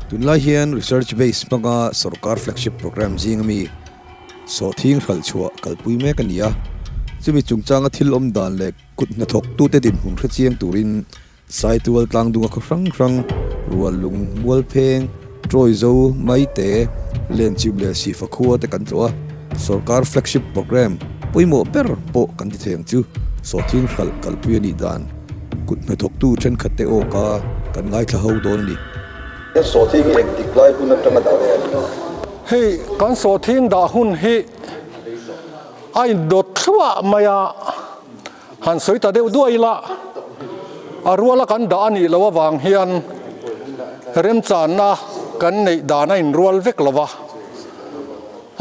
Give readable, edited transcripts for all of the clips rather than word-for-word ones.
Tunlai hian Research Base hmanga sorkar flagship programme zing ami sawhthing hralh chhuah kalpui mek a ni a. Chumi chungchanga thil awm dan leh kut hnathawktute dinhmun hrechiang turin Saitual tlangdunga khaw hrang hrang, Ruallung, Mualpheng, Trawizo, Maite, Lenchim leh Sifa khua te kan tlawh a, sorkar flagship programme pawimawh ber pawh kan ti thei ang chu. Sawhthing hralh kalpui a nih dan kut hnathawktu thenkhat te awka kan ngaithla ho dawn a ni. Sawhthing hi engtik lai hun atanga dah nge a nih? Hei kan sawhthing dah hun hi a indawt thluah mai a. Han sawi ta deuh duai ila, a ruala kan dah a nih loh avang hian remchanna kan neih dan a inrual vek lo va.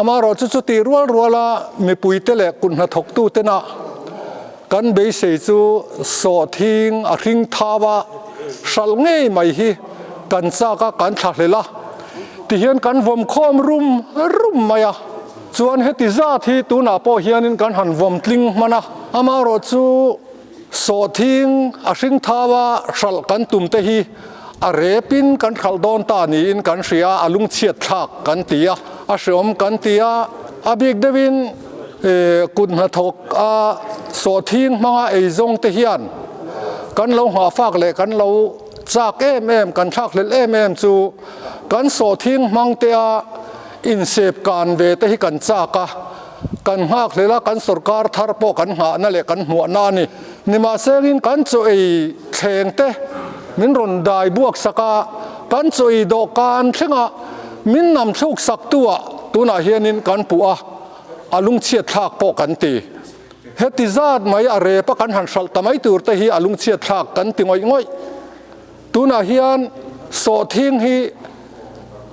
Amaherawhchu chuti rual ruala mipuite leh kut hnathawktutena kan beisei chu sawhthing a hring thau a hralh ngei mai hi kan chak a, kan thlahlel a, tihian kan vawm khawm rum rum mai a. Chuan heti zat hi tunah pawh hianin kan han vawm tling hman a, amaherawh chu sawhthing a hring thau a hralh kan tum te hi a repin kan hralh dawn ta niin kan hria a, a lungchhiat thlak kan ti a, a hreawm kan ti a, a bik deuhin kut hnathawk a sawhthing hmanga eizawng te hian kan lo nghahfak leh kan lo chak em em, kan thlakhlelh em em chu kan sawhthing hmang te a Insep kan ve te hi kan chak a, kan nghak hlel a, kan sorkar thar pawh kan nghahna leh kan hmuahna a ni. Nimahsengin kan chaw ei thleng te min rawn dai buak sak a, kan chaw ei dawhkan thlenga min nam thluk sak tu ah tunah hianin kan puh a, a lungchhiat thlak pawh kan ti. Heti zat mai a rep a kan han hralh ta mai tur te hi a lungchhiat thlak kan ti ngawih ngawih. Tunah hian sawhthing hi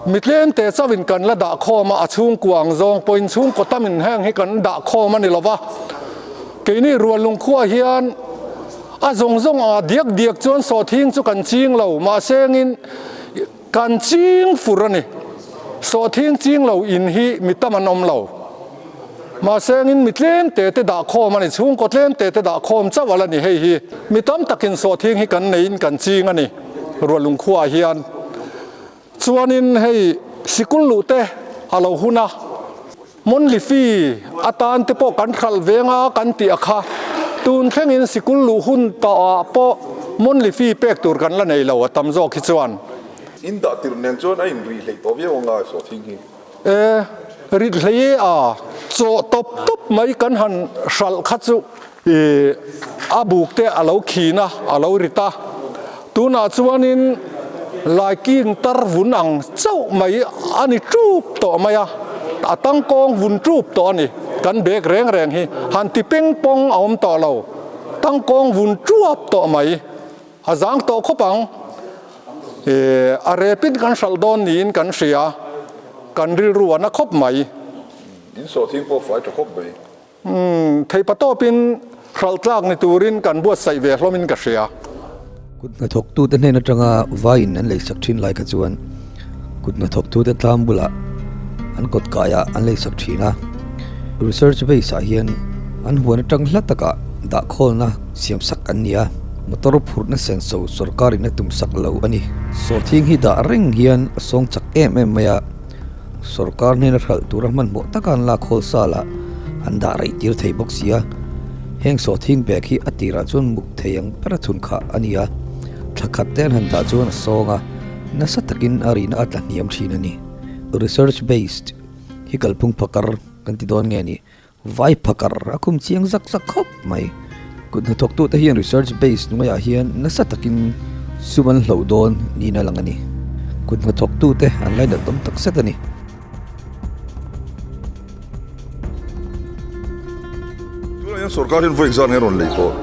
mi tlemte chauhin kan la dah khawm a, a chhungkua ang zawng pawhin chhungkaw tamin heng hi kan dah khawm a ni lo va. Keini Ruallung khuaah hian a zawng zawng anga diak diak chuan sawhthing chu kan ching lo, mahse engin kan ching fur a ni. Sawhthing ching lo in hi mi tam an awm lo. Mahse engin mi tlem te te dah khawm a ni, chhungkaw tlem te te dah khawm chauh a la ni hei hi. Mi tam takin sawhthing hi kan neiin kan ching a ni Rualung khuaah hian. Chuanin hei sikul luh te a lo hun a, Monthly fee atan te pawh kan hralh veng a kan tih a kha. Tun thlengin sikul luh hun tawhah pawh monthly fee pek tur kan la nei lo a tam zawk hi chuan. In dah tirh nen chuan a inrih hleih tawh viau anga sawhthing hi. E, rit hlei a, chaw tawp tawp mai kan han hralh kha chu i a buk te a lo khin a, a lo rit a. Tunah chuanin laiking tar vun ang chauh mai a ni tup tawh mai a, a tangkawng vun tup tawh a ni. Kan bag reng reng hi han ti peng pawng a awm tawh lo, tangkawng vun tuap tawh mai. A zang tawh khawp ang. A repin kan hralh dawn niin kan hria, kan rilru a na khawp mai. In sawhthing pawh fai tha khawp mai. Umm, theipa tawpin hralh tlak ni turin kan buatsaih ve hlawmin ka hria. Kut hnathawktute hnen atanga vaiin an leisak thin lai kha chuan kut hnathawktute tlang bulah an kawt kaiah an leisak thin a. Research base ah hian an huan atang hla takah dahkhawlna siamsak an ni a, motor phurhna senso sorkarin a tumsak lo a ni. Sawhthing hi dah reng hian a sawng chak em em mai a, sorkar hnena hralh tura hmanhmawh taka an lak hawl sal ah an dah rei tir thei bawk si a. Heng sawhthing bag hi a tirah chuan muk thei ang ber a thun khah a ni a, thla khat te an han dah chuan a sawng a, nasa takin a rihna a tla hniam thin a ni. Research based hi kalphung phakar kan ti dawn nge ni? Vai phakar a khum chiang zak zak khawp mai. Kut hnathawktute hian research base hnuaiah hian nasa takin sum an hloh dawn niin a lang a ni. Kut hnathawktute an lainat awm tak zet a ni. Tunah hian sorkar hian vawi engzat nge rawn lei tawh?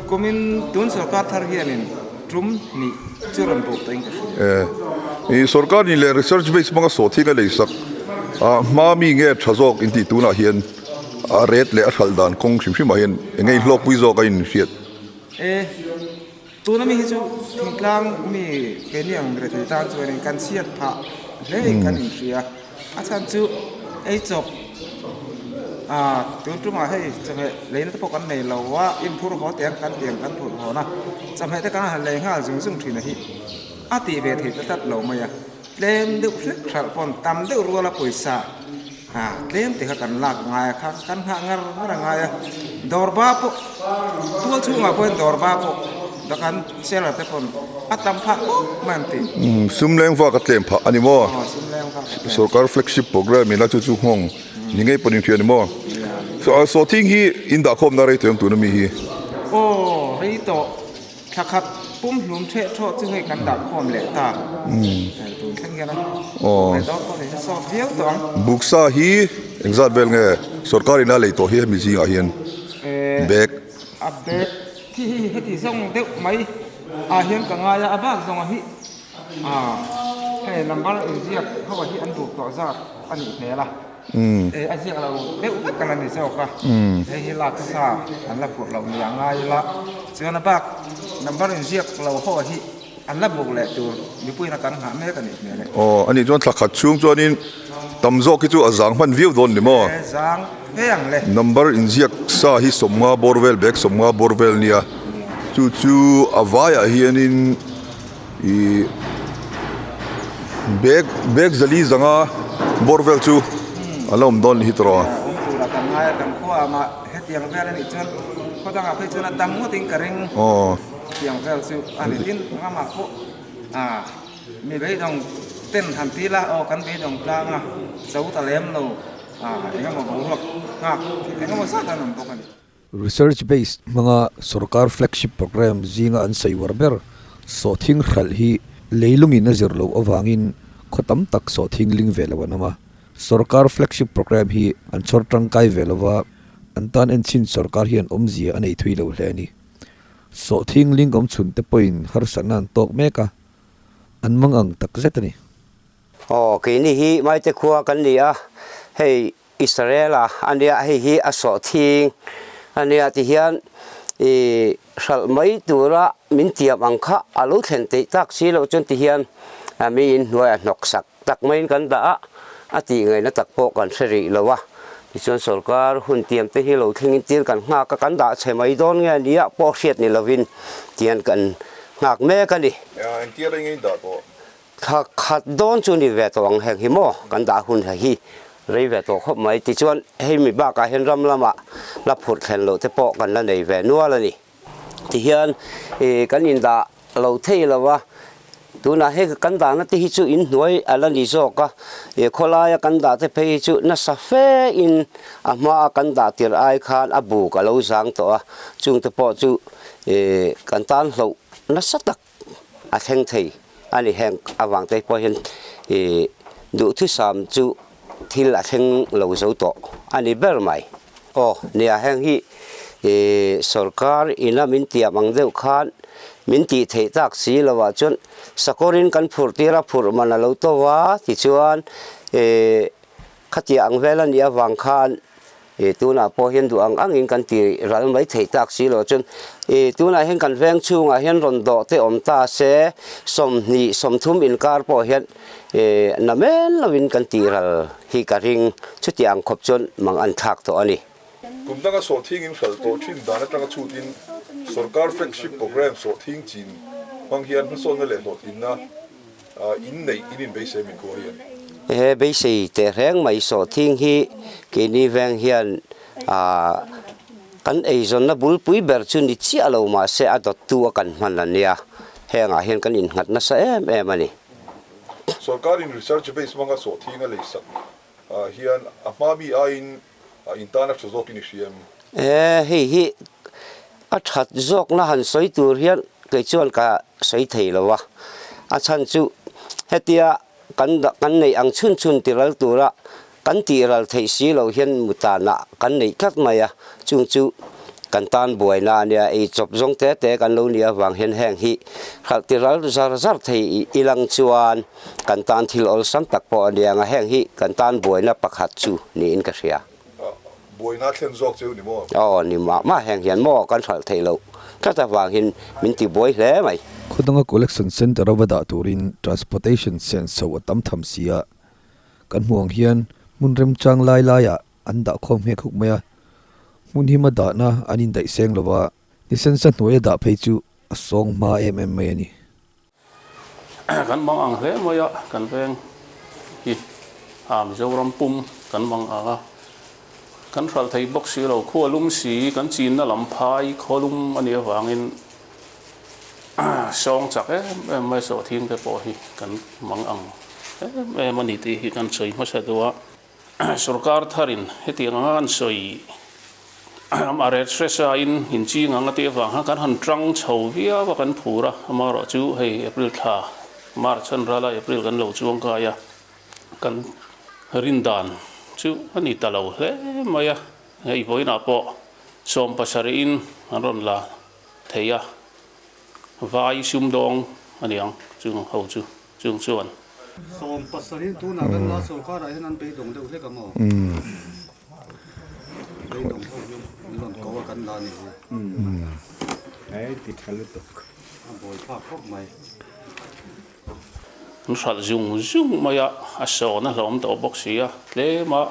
Kumin tun sorkar thar hianin tum hnih chu rawn buk tawhin ka hria. E, i sorkar ni leh research base hmanga sawhthing a leisak a hma mi nge tha zawk intih tunah hian a ret leh a hralh dan kawng hrim hrimah hian eng nge hlawkpui zawk a inhriat? E, tuna mi hi chu thingtlang mi keini ang rethei tan chuanin kan chhiat phah hle in kan inhria. A chhan chu ei chawp ah tun tumah hei chawhmeh leina te pawh kan nei lo a inphur haw teh ang kan ti ang kan phurh hawn a chawhmeh te kan han lei nghal zung zung thin a hi. A tih ve theih ta tlat lo mai a, tlem deuh hlek hralh pawn tam deuh ruala pawisa a tlem te kha kan lak ngai a kha kan nghah ngar ngar a ngai a, dawr ba pawh tual chhungah pawhin dawr ba pawh kan seller te pawn a tam phah khawp mai an ti. Umm sum leng vak a tlem phah a ni maw? Aw sum leng vak a tlem. Sorkar flagship programme in a chu chu nghawng ni ngei pawhin hria a ni maw? Sawhthing hi in dahkhawmna rei tawh em tuna mi hi? Aw rei tawh. Thla khat pum hlum theh thawh chu hei kan dah khawm leh ta. Hei tun thleng hian a leh dawn pawh ni se sawt viau tawh ang. Buksa hi engzat vel nge sorkar in a lei tawh hi hemi zingah hian bag. A bag khi hi heti zawng deuh mai ah hian ka ngai a, a bak zawng ah hi hei number inziak ho ah hi an buk tawh zat a nih hmel a. E a ziak lo deuh vek a la ni zawk a, hei hi lak sa an la phurh loh nia ngai ila, chuan a bak number in ziak lo ho hi an la buk leh tur mipuiin a kan nghah mek a nih hmel e. Aw a nih chuan thla khat chhung chuanin tam zawk hi chu a zang hman viau dawn ni maw? E zang ve ang le. Number in ziak sa hi 50 bawr vel bag 50 bawr vel nia, chu chu a vaiah hianin. Ih bag bag zali zanga bawr vel chu a la awm dawn ni hi tawh a. Awm tura kan ngai a kan khua mah hetiang vel a nih chuan khaw dangah phei chuan a tam ngawtin ka ring hetiang vel chu a ni tin ramah pawh ah mi beidawng ten han ti la aw kan beidawng tlang a zo ta lem lo ah engemaw boruak nghak engemaw zat an awm bawk a ni. Research based hmanga sorkar flagship programme zinga an sawi uar ber sawhthing hralh hi leilungin a zir loh avangin khaw tam tak sawhthing ling ve lo an awm a. Sorkar flagship programme hi an chhawr tangkai ve lo va, an tan enchhin sorkar hian awmzia a nei thui lo hle a ni. Sawhthing ling awm chhun te pawhin harsatna an tawk mek a, an mang ang tak zet a ni. Aw, keini hi Maite khua kan ni a, hei Israel-a a nia, hei hi a sawhthing a nia ti hian i hralh mai tura min tiam ang kha a lo thlen theih tak si loh chuan ti hian mi in hnuai a hnawk sak tak maiin kan dah a, a tih ngaihna tak pawh kan hre rih lo a. Tichuan sorkar hun tiam te hi lo thlengin tir kan nghak a, kan dah chhe mai dawn nge a nia pawh hriat ni lovin tihian kan nghak mek a ni. Engtia reng in dah tawh? Thla khat dawn chu ni ve tawh ang heng hi maw kan dah hun ha hi rei ve tawh khawp mai tichuan hei mi bakah hian ram lamah la phurh thlen loh te pawh kan la nei ve nual a ni. Tihian ih kan indah lo thei lo a, tunah hei kan dahna te hi chu inhnuai a la ni zawk a, ih khawlaia kan dah te phei hi chu nasa fe in a hmaa kan dah tirh ai khan a buk a lo zang tawh a, chungte pawh chu ih kan tan hloh nasa tak a thleng thei a ni. Heng avang te pawh hian ih duhthusam chu thil a thleng lo zo tawh a ni ber mai. Aw nia heng hi ih sorkar ina min tiam ang deuh khan min tih theih tak si lo ah chuan sakawrin kan phurh tir a phurh man a lo to va tichuan ih Khatiah ang vel a nih avang khan ih tunah pawh hian duh ang angin kan ti ral mai thei tak si lo chuan ih tunah hian kan veng chhungah hian rawn dawh te awm ta se 20 30 inkar pawh hian ih na men lovin kan ti ral hi ka ring chutiang ang khawp chuan mang an thlak tawh a ni. Kum danga sawhthing in hralh tawh thin dan atanga chhutin sorkar flagship programme sawhthing chin hmang hian hmasawnna leh hlawhtlinna In neih in inbeisei min khuar hian. He beisei tehreng mai sawhthing hi keini veng hian kan eizawnna bulpui ber chu ni chiah lo mahse a dawttu a kan hman a nia, hengah hian kan innghat nasa em em a ni. Sorkarin research base hmanga sawhthing a leisak hian a hma mi aiin in tan a tha zawkin i hria em? He hei hi a that zawkna han sawi tur hian kei chuan ka sawi thei lo a, a chhan chu hetia kan kan neih ang chhun chhun ti ral tura kan tih ral theih si loh hian mutanah kan neih tlat mai a, chung chu kan tan buaina a nia, ei chawp zawng te te kan lo nih avang hian heng hi hralh ti ral zar zar thei ilang chuan kan tan thil awlsam tak pawh a nia ang a, heng hi kan tan buaina pakhat chu niin ka hria. Buaina thlen zawk cheu ni maw? Aw, ni mah mah heng hian maw kan hralh theih loh tlat avang hian min ti buai hle mai. Khawdanga Collection Centre a va dah turin Transportation senso a tam tham si a, kan hmuh ang hian hmun remchang lai laiah an dah khawm nghek huk mai a, hmun hima dahna an indaih seng lo va, ni sensa hnuaia dah phei chu a sawng hma em em mai a ni. Kan mang ang hle mai a, kan veng hi a Mizoram pum kan mang ang a, kan hralh thei bawk si lo, khua lum si kan chinna lam phai khaw lum a nih avangin sawng chak em em mai sawhthing te pawh hi kan mang ang em em a ni tih hi kan sawi hmasa duh a. Sorkar tharin hetiang anga kan sawi a ret hresa in inching ang a tih avang khan kan han tang chho viau a kan phur a, amaherawh chu hei April thla March an ral a April kan lo chuang kai a, kan rin dan chu a ni ta lo hle mai a, hei vawiinah pawh 70 in an rawn la thei a, vai sumdawng a niang chung ho chu. Chung chuan. 70 tunah kan la sorkarah hian an beidawng deuh hlek ang aw. Beidawng ho hi an rawn ko a kan la ni hi. Hei ti tha lutuk. A bawi thlak khawp mai. An hralh zung zung mai a, a sawn a hlawm tawh bawk si a, tlem a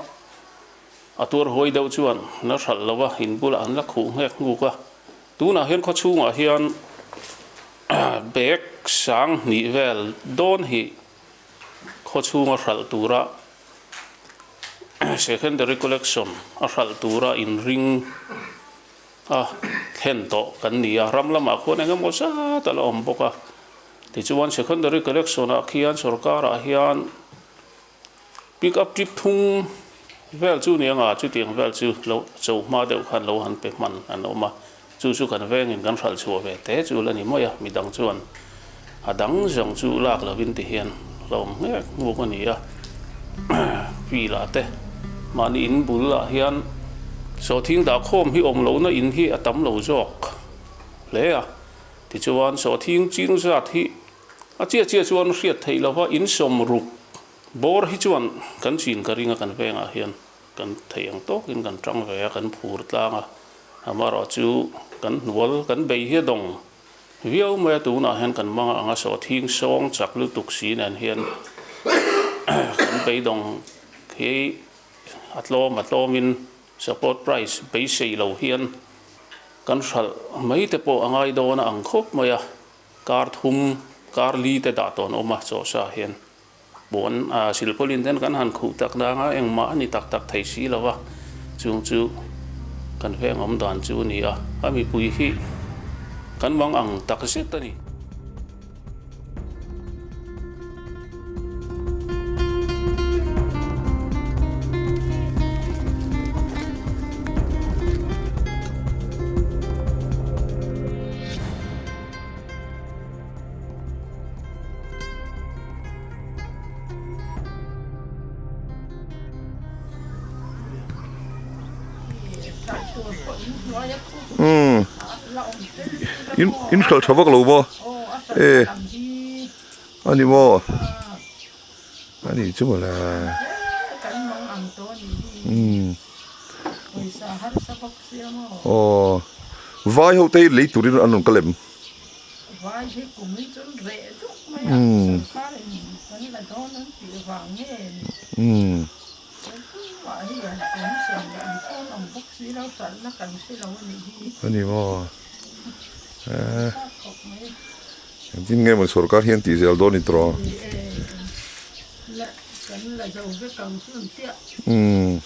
a tuar huai deuh chuan an la hralh lo a, in bulah an la khuh nghek nghuk a. Tunah hian khawchhungah hian Bag sang hnih vel dawn hi khaw chhunga hralh tura secondary collection a hralh tura inring a thlen tawh kan ni a, ram lamah khuan eng emaw zat a la awm bawk a, tichuan secondary collection ah khian sorkar ah hian pick up trip thung vel chu ni anga chutiang vel chu lo cho hma deuh khan lo han pe hman an awm a, chu chu kan vengin kan hralh chhuah ve te chu la ni mai a, midang chuan a dang zawng chu lak lovin ti hian hlawm nghek nghuk a ni a, field ah te mahni in bul ah hian sawhthing dah khawm hi awm lohna in hi a tam lo zawk hle a, tichuan sawhthing ching zat hi A chiah chiah chuan hriat theih lova in sawmruk bawr hi chuan kan chin ka ring a, kan vengah hian kan theih ang tawkin kan tang ve a, kan phur tlang a, amaherawh chu kan hnual kan bei hi a dawng viau mai a, tunah hian kan manga anga sawhthing sawng chak lutuk si nen hian kan beidawng hi a tlawm a tlawmin support price beisei lo hian kan hralh mai te pawh a ngai dawn a ang khawp mai a. Kar thum, kar li te dah tawn awm a, chawhsa hian puan a silpawlin ten kan han khuh tak dang a, engmah a ni tak tak thei si lo va, chung chu kan veng awm dan chu a ni a, a mipui hi kan mang ang tak zet a ni. Umm in in hralh tha vak lo maw e ani maw ani chu mawle umm aw vai ho te hi lei turin an rawn kal em? Ani maw eh engtin nge maw sorkar hian tih zel dawn i tawh umm.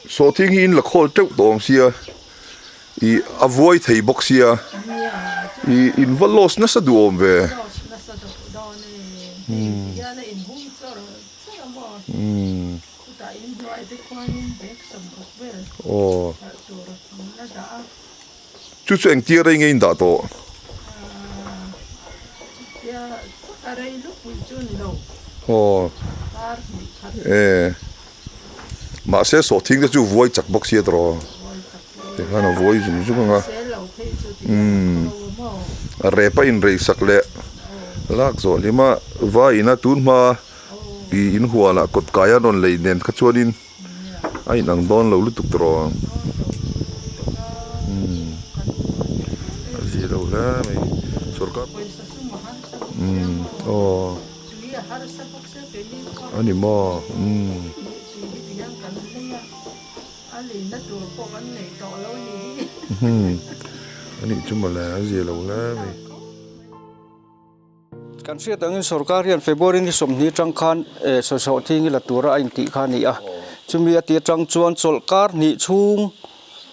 Sawhthing hi in la khawl teuh tawh awm sia ih a vuai thei bawk sia ih in va loss nasa duh awm ve aw chu chu engtia rei nge in dah tawh. Aw e mahse sawhthing te chu vuai chak bawk sia tawh tikhan a vuai zung zung ang a umm a rep a inrei sak leh lak zawh hlim a vai ina tun hma ih in huanah kawt kai a rawn lei nen kha chuanin a inang dawn lo lutuk tawh umm a zia lo hle mai sorkar umm aw a ni maw umm umm. Anih chu mawle a zia lo hle mai. Kan hriat angin sorkar hian February ni 20 atang khan sawhsawh thing hi la tura a intih kha a ni a. Chumi a ti atang chuan chawlhkar hnih chhung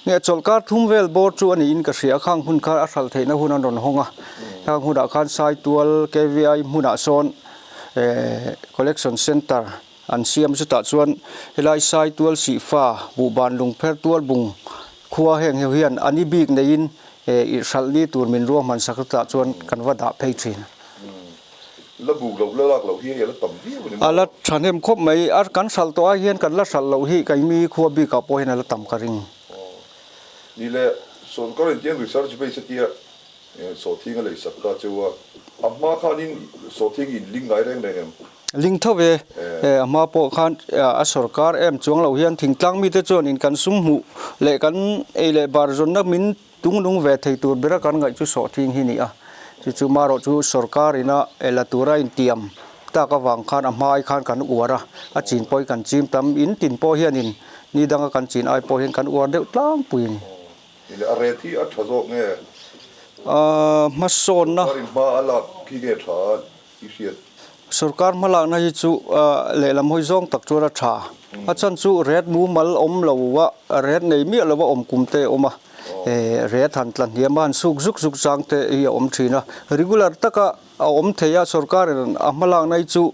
nge chawlhkar thum vel bawr chu a niin ka hria a, khang hun kha a hral theihna hun an rawn hawng a. Khang hunah khan Saitual KVI hmunah sawn collection centre an siam chutah chuan helai Saitual Sihfa Buhban Lungpher Tualbung khua heng ho hian a ni bik neiin i hralh ni tur min ruahman sak chutah chuan kan va dah phei thin. La buk loh la lak loh hi hei a la tam viau a ni maw? A la thahnem khawp mai, a kan hralh tawh ai hian kan la hralh loh hi keimi khua bikah pawh hian a la tam ka ring. Ni le, sawrkar intiang research base atia Sawhthing a lei sak ta cheu a, a hma khanin sawhthing in ling ngai reng reng em? Ling tho ve, a hma pawh khan a sawrkar em chuang lo hian thingtlang mite chuan in kan sum hmuh leh kan ei leh bar zawnna min tungnung ve thei tur bera kan ngaih chu sawhthing hi ni a, chu chu marawh chu sawrkar ina la tura intiam tak avang khan a hma ai khan kan uar a, a chin pawh hi kan chim tam in tin pawh hianin ni danga kan chin ai pawh hian kan uar deuh tlangpui a ni. Ni leh a ret hi a tha zawk nge? Hmasawnna. Sorkar in hma a lak khi nge tha i hriat? Sorkar hma lakna hi chu lehlam hawi zawng tak chuan a tha. A chhan chu ret mumal awm lo a, ret nei miah lova awm kum te a awm a. Ret han tla hniam a, han suk zuk zuk chang te hi a awm thin a. Regular taka A awm thei a, sorkarin a hmalakna hi chu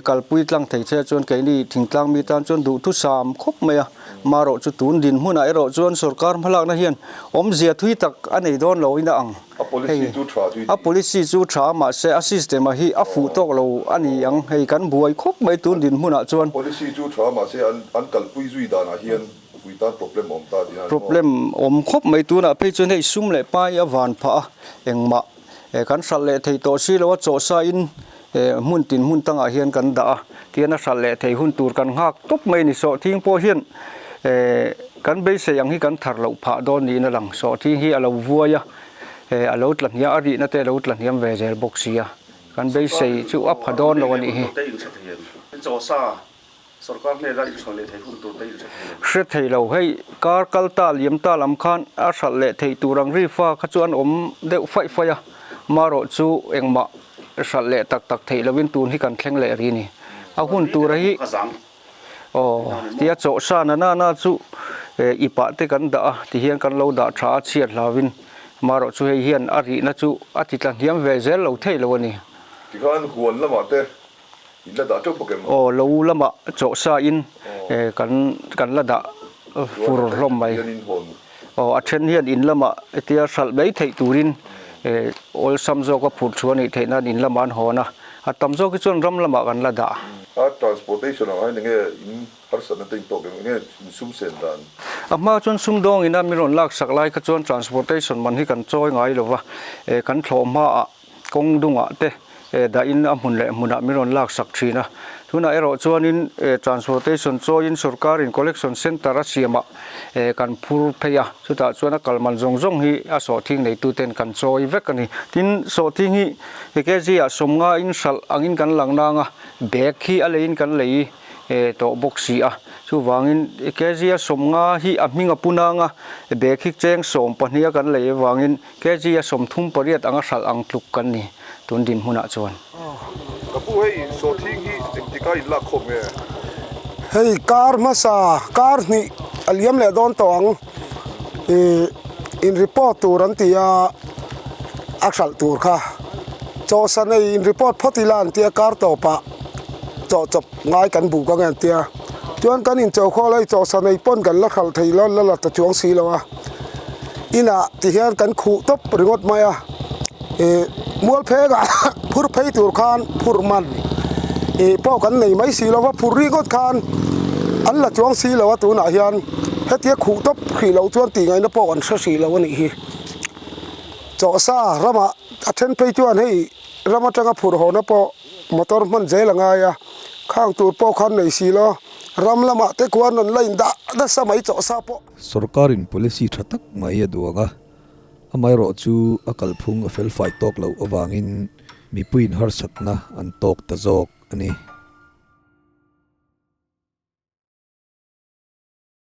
kalpui tlang thei che chuan keini thingtlang mi tan chuan duhthusam khawp mai a. Marawh chu tun dinhmunah erawh chuan sorkar hmalakna hian awmzia thui tak a nei dawn lo in a ang. A policy chu tha chu i ti. A policy chu tha mahse a system a hi a fuh tawk lo a ni ang. Hei kan buai khawp mai tun dinhmunah chuan. Policy chu tha mahse an kalpui zui danah hian pui tan problem awm ta tihna a ni maw? Problem awm khawp mai tunah phei chuan hei sum leh pai a van phah a engmah. Kan hralh leh thei tawh si lo a, chawhsa in hmun tin hmun tangah hian kan dah a, tihian a hralh leh thei hun tur kan nghak tawp mai a ni. Sawhthing pawh hian kan beisei ang hi kan thar loh phah dawn niin a lang. Sawhthing hi a lo vuai a, a lo tla hniam, a rihna te a lo tla hniam ve zel bawk si a, kan beisei chu a pha dawn lo a nih hi. Sorkar hnena inhralh leh theih hun tur te inhre thei lo. Hre thei lo. Hei kar kal ta liam ta lam khan a hralh leh theih tur ang rifa kha chu an awm deuh faih faih a, marawh chu engmah hralh leh tak tak theih lovin tun hi kan thleng leh ri ni. A hun tura hi aw tia chawhsa na na na chu ipah te kan dah a tihian kan lo dah tha a chhiat hlauin marawh chu hei hian a rihna chu a ti tla hniam ve zel lo thei lo a ni. Tikhan huan lamah te In la dah teuh bawk em? Aw, lo lamah chawhsa in kan kan la dah fur hlawm mai. Aw, a then hian in lamah hetia hralh mai theih turin awlsam zawka phurh thu a nih theih nan in lamah an hawn a, a tam zawk hi chuan ram lamah kan la dah. A transportation ang hian enge in harsatna te in tawk em? Enge in sum sen dan? A hma chuan sumdawng ina min rawn laksak lai kha chuan transportation man hi kan chawi ngai lova, kan thlawh hmaah Kawng dungah te dahin a hmun leh hmunah min rawn laksak thin a. Tunah erawh chuanin transportation chawiin sorkarin collection centre a siamah kan phur phei a, chutah chuan a kal man zawng zawng hi a sawhthing neituten kan chawi vek a ni. Tin, sawhthing hi kg ah 50 in hralh angin kan lang nang a, bag hi a leiin kan lei tawh bawk si a. Chuvangin kg a 50 hi a hming a pu nang a, bag hi cheng 12 a kan lei avangin Kg a 38 anga hralh ang tluk kan ni tun dinhmunah chuan. Ka pu hei sawhthing hi engtika in lak khawm nge? Hei kar hmasa kar hnih a liam leh dawn tawh ang ih in report tur an ti a a hralh tur kha chawhsa nei in report phawt ila an tia kar tawpah chawh chawp ngai kan buk ang e an tia chuan kan inchawh khawl a hei chawhsa nei pawn kan la hralh thei lo la la ta chuang si lo a. Inah ti hian kan khuh tawp ringawt mai a, ih mual phengah phur phei tur khan phur man ih pawh kan nei mai si lo va, phur ringawt khan an la chuang si lo a tunah hian hetia khuh tawp hrih loh chuan tih ngaihna pawh an hre hrih lo a nih hi. Chawhsa ramah a then phei chuan hei ram atanga phur hawna pawh motor hman zel a ngai a, khang tur pawh khan nei si lo ram lamah te khuan an la indah nasa mai chawhsa pawh. Sorkarin policy tha tak mai a duang a, amaherawh chu a kalphung a felfai tawk loh avangin mipuiin harsatna an tawk ta zawk a ni.